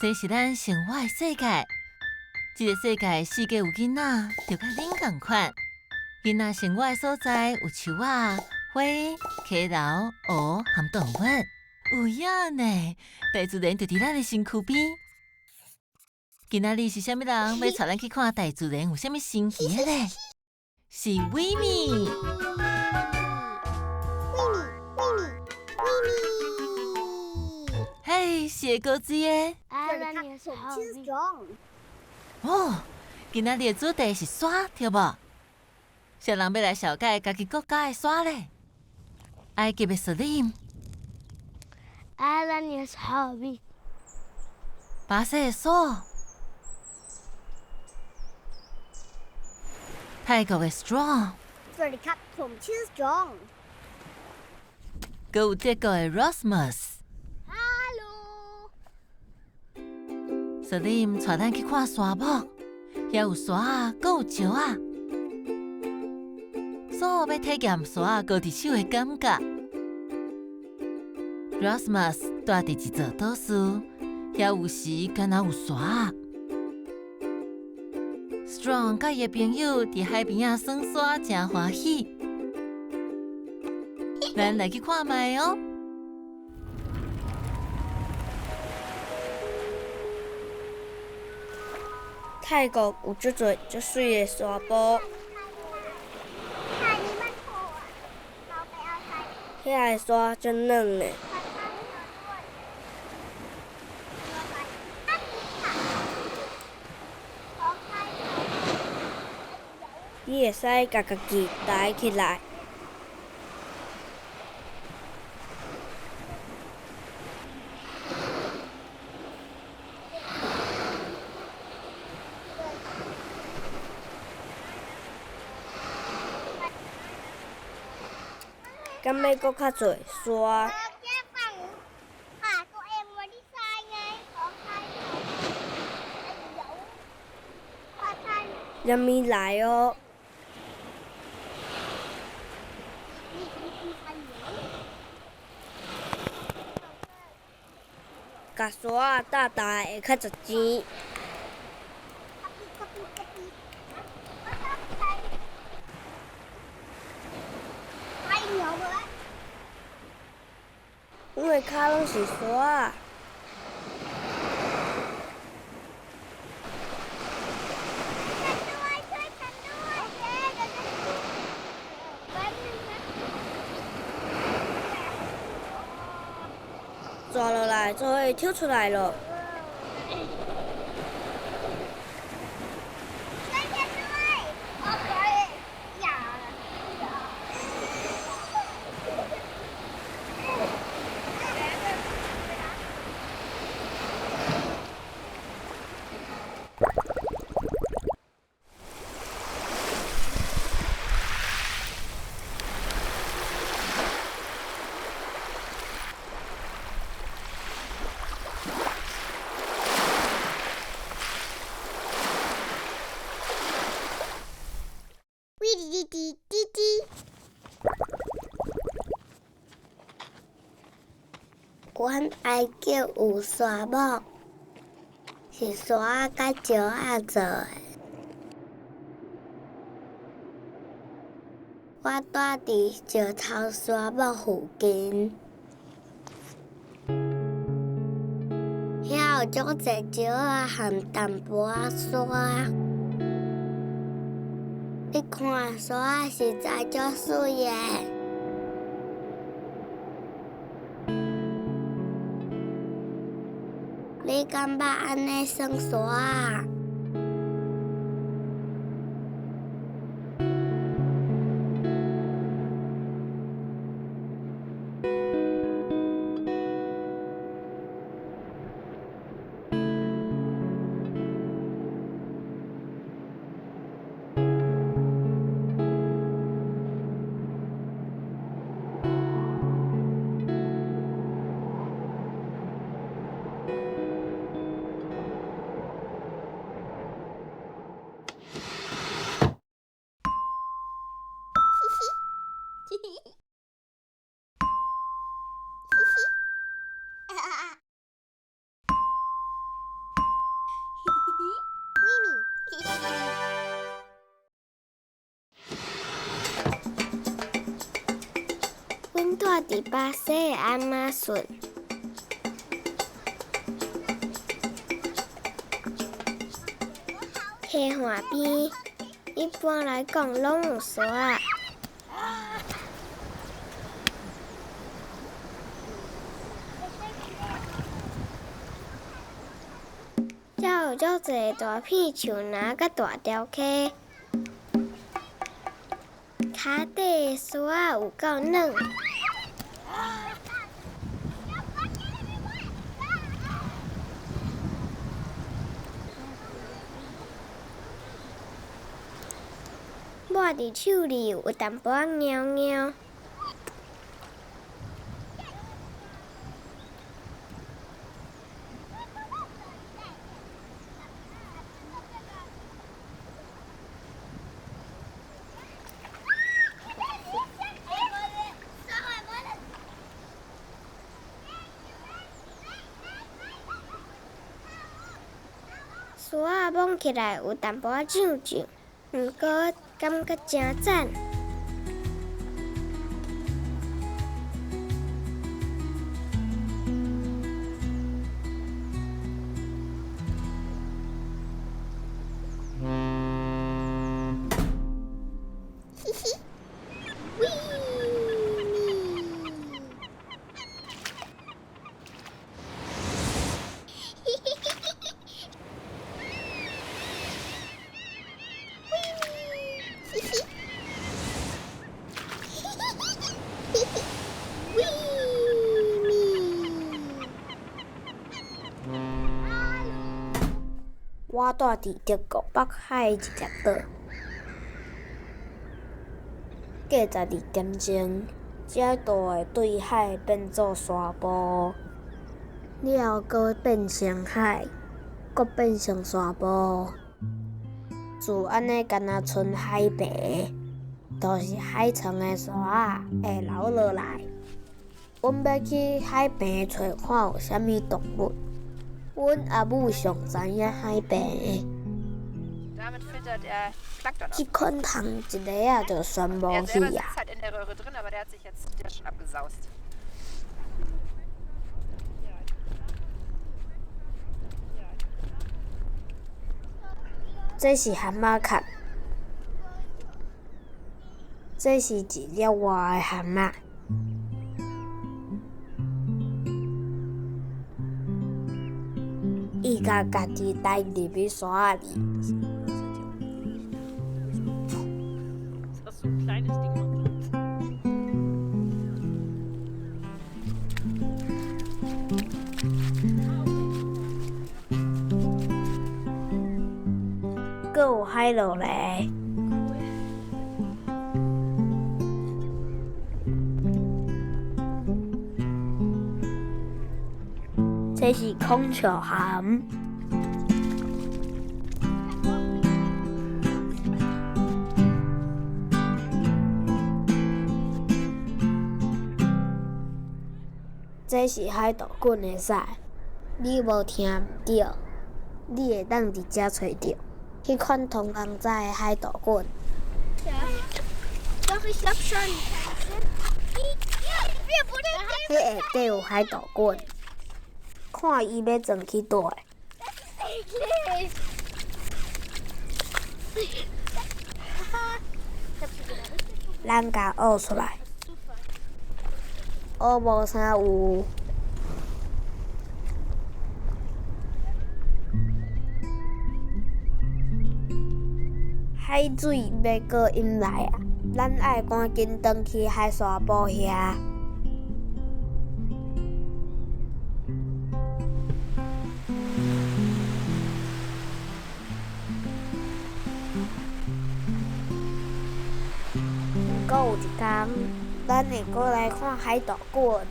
這是咱生活的世界。這个世界四界有囡仔，就佮恁仝款。囡仔生活的所在有樹仔、花、溪流、湖含動物。有影呢，大自然就佇咱的身軀邊。今仔日是啥物人欲帶咱去看大自然有啥物神奇的咧？是維米。維米，維米，維米。嘿，是會高水的。哦，今仔日的主題是沙，對無？啥人欲來紹介家己國家的沙咧？埃及的 Salim。 أهلا يا صحابي。巴西的蘇，泰國的 Strong。 สวัสดีครับผมชื่อ Strong。閣有德國的 Rasmus。 Hallo。 Salim 帶咱去看沙漠，遐有沙仔，閣有石仔。蘇欲體驗沙仔勾佇手的感覺。Rasmus 住佇一座島嶼，遐有時敢若有沙仔。Strong 佮伊的朋友佇海邊仔耍沙，誠歡喜。咱來去看覓哦。泰國有足濟足媠的沙坡，遐的沙足軟的。你會使共家己抬起來。敢欲閣較濟沙？入面來哦！共沙仔搭搭會較值錢。阮的跤攏是沙仔。抓落來就會跳出來了。滴滴滴滴。阮埃及有沙漠，是沙仔佮石仔做的。我蹛佇石頭沙漠附近，遐有足濟石仔和淡薄仔沙。你看沙實在足媠的。你敢捌按呢耍沙仔？佇巴西的亞馬遜。溪岸邊一般來講攏有沙仔。遮有足濟大片樹林佮大條溪，跤底的沙仔有夠軟。抹佇手裡有淡薄仔黏黏。沙仔摸起來有淡薄仔脹脹，毋過感覺誠讚。嘻嘻，喂咪。我住佇德國北海一隻島，過12點鐘，這大會對海變做沙埔，了後閣變成海，閣變成沙埔。自按呢，敢若賰海平，就是海床的沙仔會流落來。阮欲去海平揣看有啥物動物。阮阿母上知影海平。這款蟲一下仔就全無去啊！這是蛤蟆殼，這是一粒活的蛤蟆。伊共家己代入去沙仔裡。閣有海螺咧。這是孔雀蚶。這是海盜滾的屎，你無聽毋著，你會當佇遮揣著彼款唐人仔的海盜滾。彼下底有海盜滾，看伊欲鑽去佗。咱共挖出來，挖無啥有。海水欲閣湧來啊！咱愛趕緊轉去海沙埔遐。毋過有一工，咱會閣來看海盜滾。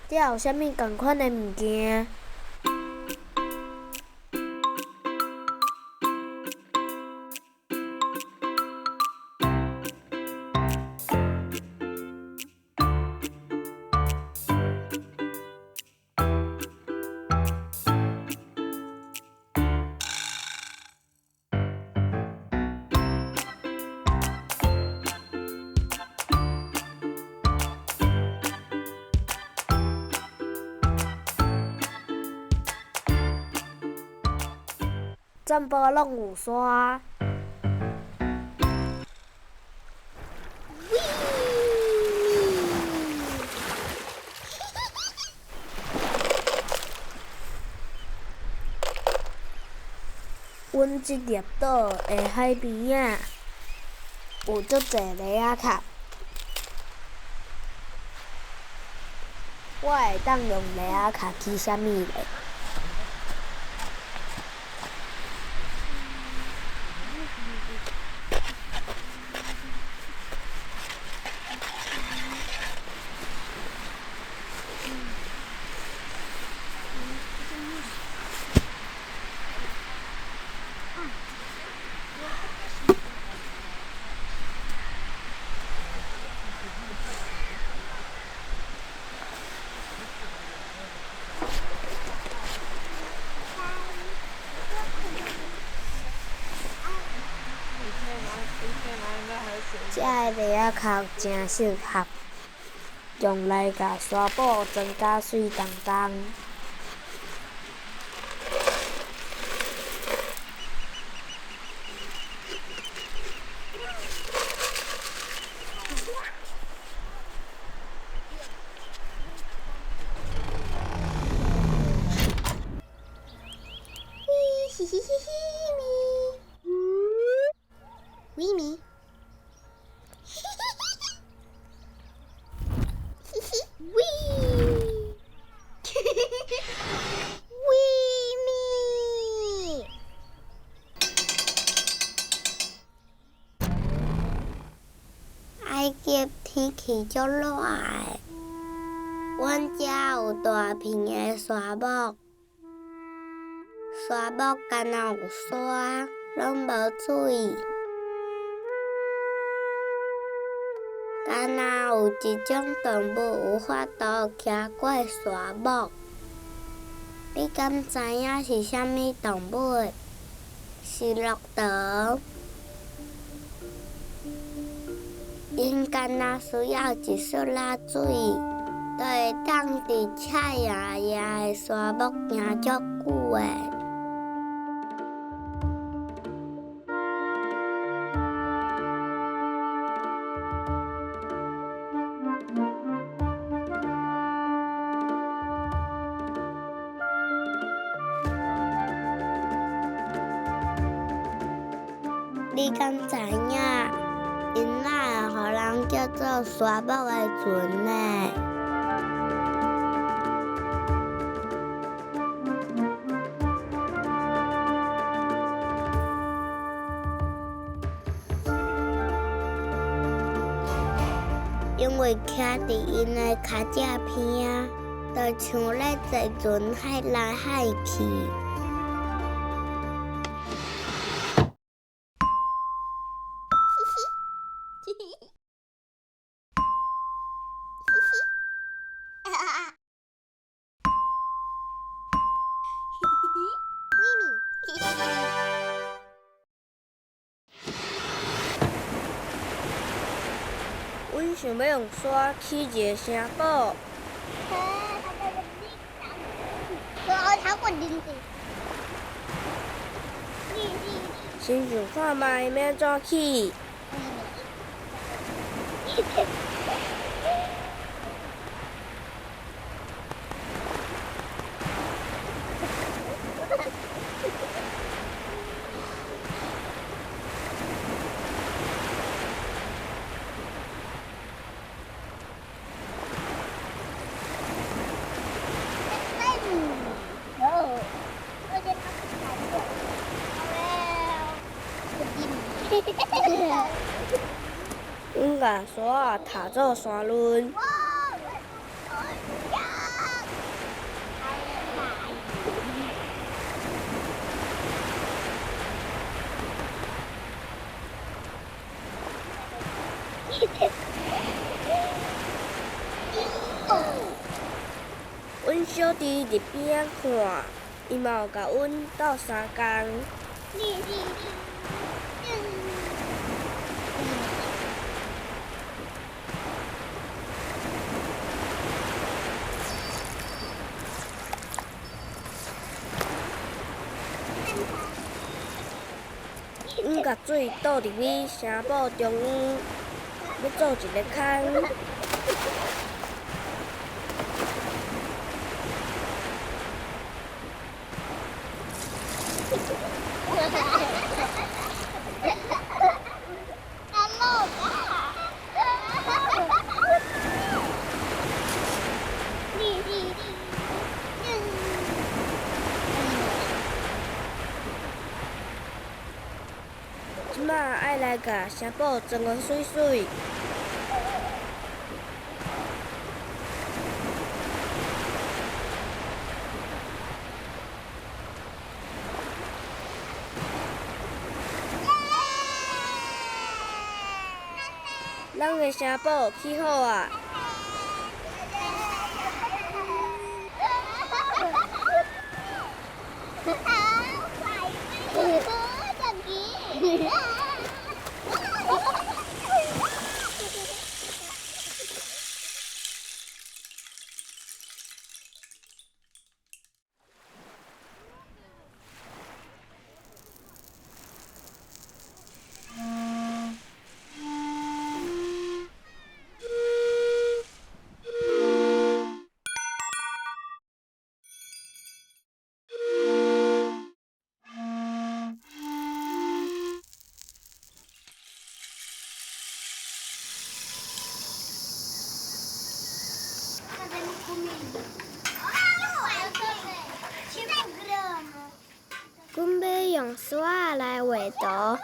這有啥物仝款的物件？全部攏有沙。阮這粒島的海邊仔有足濟螺仔殼，我會當用螺仔殼起啥物咧？這个螺仔殼誠適合用來共沙埔裝甲媠當當。埃及天氣足熱的，阮遮有大片的沙漠，沙漠敢若有沙，攏無水。敢若有一種動物有法度騎過沙漠，你敢知影是啥物動物？是駱駝。𪜶敢若需要一撮仔水，就會當佇赤炎炎的沙漠行足久的。你敢知影？𪜶哪會予人叫做沙漠的船呢？因為徛佇𪜶的跤脊邊仔，就像咧坐船海來海去。阮想欲用沙起一个城堡。先想看覓欲按怎起。阮共沙仔踢做山崙。阮小弟佇邊仔看，伊嘛有共阮鬥相共。共水倒入去城堡中央，欲做一个空。这马爱来共城堡装予媠媠。咱的城堡起好矣！阮欲用沙仔来画图。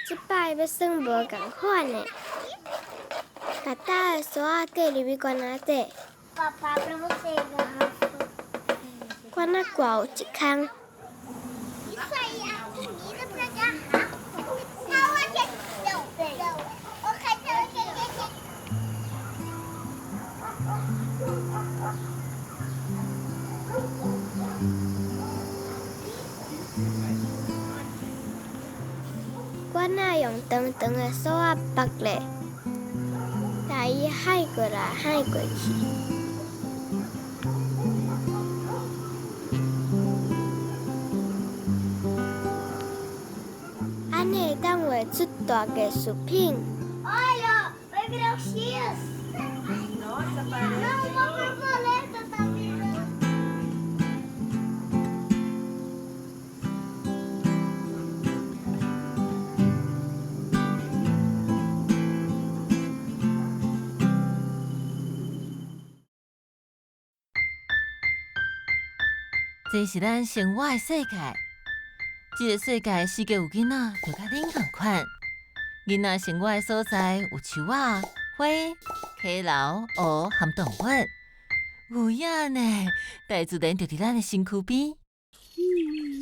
这摆欲耍无仝款的，共搭的沙仔缀入去罐仔底。罐仔外有一空。罐仔用长长的索仔缚咧，共伊海过来海过去。按呢会当画出大艺术品。这是咱生活的世界，这个世界四界有囡仔，就佮恁仝款。囡仔生活的所在有树仔、花、溪流、湖和动物。有影呢，大自然就伫咱的身躯边。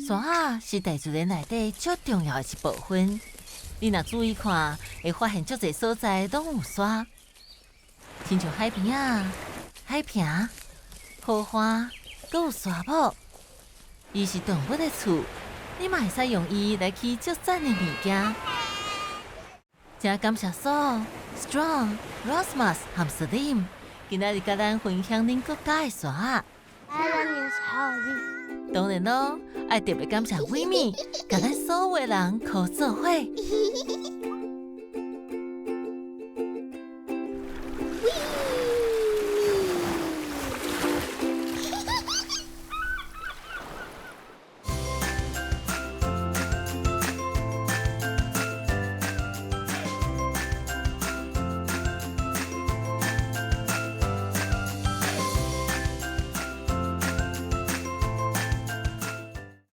山仔是大自然内底足重要的一部分。你若注意看，会发现足济所在拢有山，亲像海边仔、海坪、河岸，阁有沙漠。伊是动物的厝，你嘛会使用伊来起足赞的物件。真感谢苏、Strong、Rasmus 和 Slim，今仔日佮咱分享恁国家的山仔。当然咯，爱特别感谢维米，共咱所有的人靠做伙。